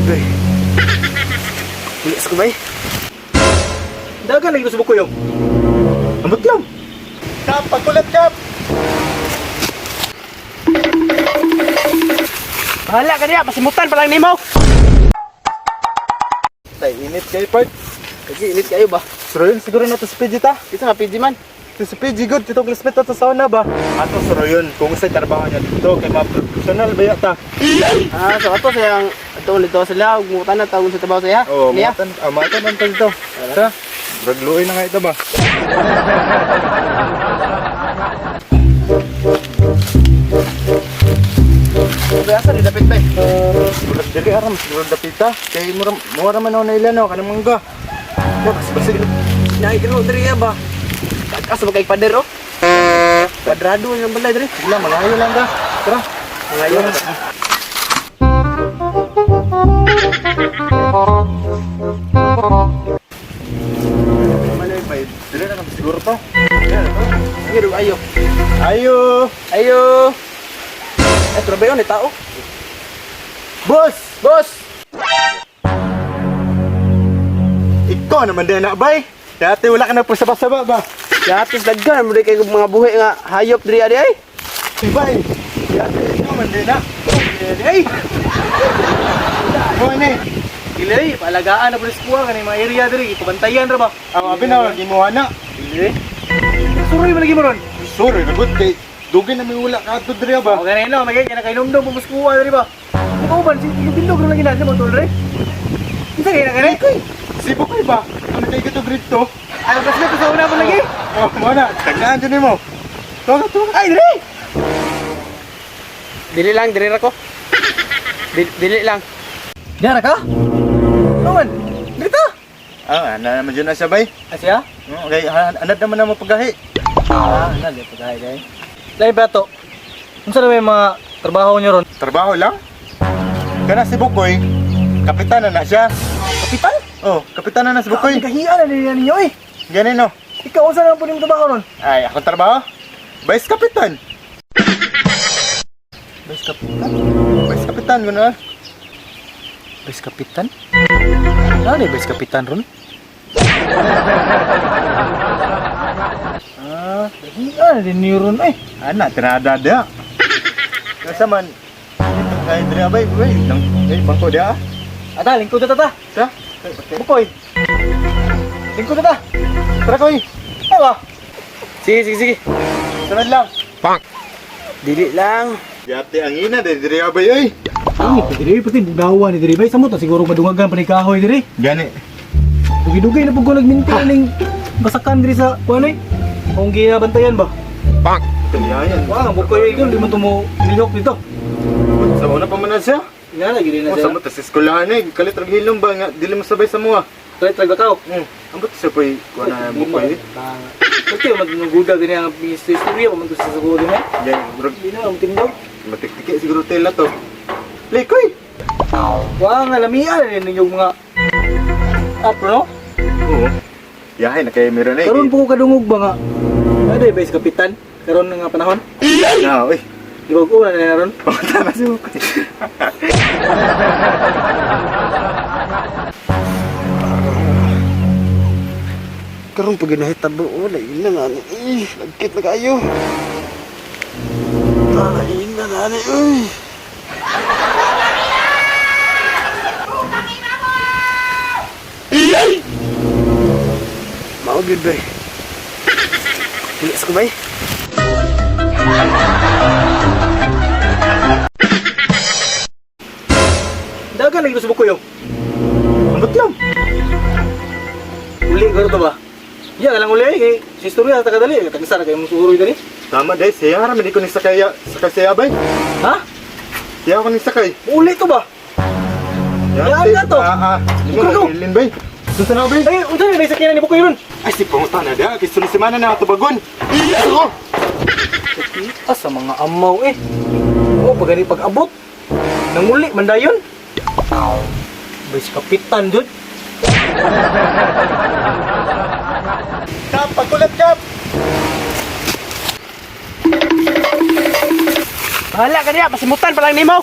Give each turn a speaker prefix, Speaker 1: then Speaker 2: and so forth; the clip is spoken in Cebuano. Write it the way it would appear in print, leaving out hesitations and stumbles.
Speaker 1: Mao gyud ba. Bilis ko ba.
Speaker 2: Dagan lagi ko sa bukoy. Ambot lang.
Speaker 3: Kap, pagkulat kap!
Speaker 1: Bahala ka niya, pasimutan pa lang nimo.
Speaker 3: Tay, init kayo, part.
Speaker 1: Kasi init kayo ba?
Speaker 3: Suroyon, siguro na to sa PG ta.
Speaker 1: Kita nga PG man.
Speaker 3: To sa PG, good. Tito, classmate to sa una ba? Ato, suroyon. Kung sa trabaho niya dito, kay mga professional ba yata?
Speaker 1: Ah, so ato sayang ato ulit to sila ug mutan na tawon sa trabaho saya.
Speaker 3: Oo,
Speaker 1: Niya.
Speaker 3: matan, matan ang dito. Ta, ragluin na nga ito ba?
Speaker 1: Kaya sa dapit ba?
Speaker 3: Murag dili aram, siguro dapita. Kay mura, mura man ako na ilan, no, kanang mangga. Basig, basig.
Speaker 1: Naigro diri ba? Tagas ba kay pader oh. Kwadrado yung balay diri.
Speaker 3: Sige lang, malayo lang ka. Tara.
Speaker 1: Malayo.
Speaker 3: Malay ba? Dili na kami siguro to. Dili na to.
Speaker 1: Sige, ayo.
Speaker 3: Ayo!
Speaker 1: Ayo. Eh, trabaho ni tao.
Speaker 3: Boss!
Speaker 1: Boss!
Speaker 3: Ikaw naman din na, bay. Dati wala ka na po sa basaba ba?
Speaker 1: Yatis daghan mo kay mga buhi nga hayop diri adi ay.
Speaker 3: Bay! Dati ikaw man din na.
Speaker 2: Hey!
Speaker 3: Mo ni.
Speaker 2: Dili, paalagaan na pulis kuha kanang mga area diri, ipabantayan ra ba?
Speaker 3: Ang abi na gimuha na.
Speaker 2: Dili. Suroy man lagi mo ron.
Speaker 3: Sorry, ragot kay dugay na may wala ka adto diri ba?
Speaker 2: Okay na ino, may kay nakainomdom po kuha diri ba? Ikaw ba si tindog ron lagi na mo tol re? Kinsa kay na kani?
Speaker 3: Sibo kay ba? Ano kay gato grade to?
Speaker 2: Ay, classmate ko sa una pa lagi.
Speaker 3: Oh, mo na. Tagaan dyan mo. Tuwa, tuwa.
Speaker 2: Ay, diri.
Speaker 1: Dili lang diri ra ko. Dili lang.
Speaker 2: Diara ka? Naman. Dito.
Speaker 3: Ah, ana naman dyan na siya bay.
Speaker 2: Asya?
Speaker 3: Okay, anad naman na mapagahi.
Speaker 2: Ah, ana di pagahi dai. Lain ba to? Unsa na may mga trabaho niyo ron?
Speaker 3: Trabaho lang. Kana si Bukoy, kapitan na na siya.
Speaker 2: Kapitan?
Speaker 3: Oh, kapitan na na si Bukoy.
Speaker 2: Kahiya na nila ninyo eh.
Speaker 3: Ganin no.
Speaker 2: Ikaw unsa naman po niyong trabaho ron?
Speaker 3: Ay, akong trabaho? Vice Kapitan.
Speaker 2: Vice Kapitan?
Speaker 3: Vice Kapitan, gano'n.
Speaker 2: Vice Kapitan? Ano ni Vice Kapitan ron? Ah, kahiya na din niyo ron eh.
Speaker 3: Ana, tinada dia. Kasi man, dito kay Drea bay, bay, nang ay bangko dia.
Speaker 2: Ata, lingkod na tata.
Speaker 3: Sa?
Speaker 2: Bukoy. Lingkod na ta.
Speaker 3: Tara koy.
Speaker 2: Ay ba?
Speaker 1: Sige, sige, sige.
Speaker 3: Sunod lang.
Speaker 1: Dili lang.
Speaker 3: Yate ang ina de Drea bay oy.
Speaker 2: Ay, diri pati bugawa ni diri bay samot na siguro madungagan pa ni kahoy diri.
Speaker 3: Gani.
Speaker 2: Dugay-dugay na pud ko nagminti ning basakan diri sa kuan eh. Kung ginabantayan ba?
Speaker 3: Taliayan.
Speaker 2: Wah, ang bukoy idol di man to mo nilhok dito.
Speaker 3: Sa una pa man na siya.
Speaker 2: Nga na gid na
Speaker 3: O
Speaker 2: siya.
Speaker 3: sa mo tas eskwelahan eh, kalit rag hilom ba nga dili mo sabay sa mua.
Speaker 2: Try try bakaw.
Speaker 3: Ambot sa koy kuan na bukoy.
Speaker 2: Pati man nuguda gani ang istorya pa man to sa siguro din eh.
Speaker 3: Gani, murag
Speaker 2: Di na ang tindog.
Speaker 3: matiktiki siguro tela to. Play koy.
Speaker 2: Wah, nga lamian ni ninyong mga up no?
Speaker 3: Oo. Yahay na kay meron eh.
Speaker 2: Karon po ko kadungog ba nga? Ano ba kapitan? Karon nga panahon?
Speaker 3: Na, oy.
Speaker 2: Di ba ko na na ron?
Speaker 3: Pangunta na si Bukoy.
Speaker 1: Karon pag ginahitabo, wala ina na ni. Eh, lagkit na kayo. Ah, ina na ni. Uy. Mao gyud bay. Bilis ko bay.
Speaker 2: Dagan lagi ko sa bukoy.
Speaker 3: Ambot lang.
Speaker 2: Uli ko to ba? Iya ka lang uli kay si istorya sa kadali, tagsa na kay mong suroy diri.
Speaker 3: Tama dahil, siya raman di ko ni sakay, sakay siya bay.
Speaker 2: Ha?
Speaker 3: Siya ako ni sakay.
Speaker 2: Uli to ba? Yan na to.
Speaker 3: Ah, ah. Di mo
Speaker 2: Ikaw,
Speaker 3: na bay. Susa na bay.
Speaker 2: Ay, unsa na sakyanan ni Bukoy ron?
Speaker 3: Ay, si panguta na dia. Kay sunod semana na ato bagon. Ako.
Speaker 2: Ah, sa mga amaw eh. Oh, pag gani pag-abot. Nanguli man dayon. Vice Kapitan jud.
Speaker 3: Kap, pagkulat kap.
Speaker 1: Bahala ka niya, pasimutan pa lang nimo.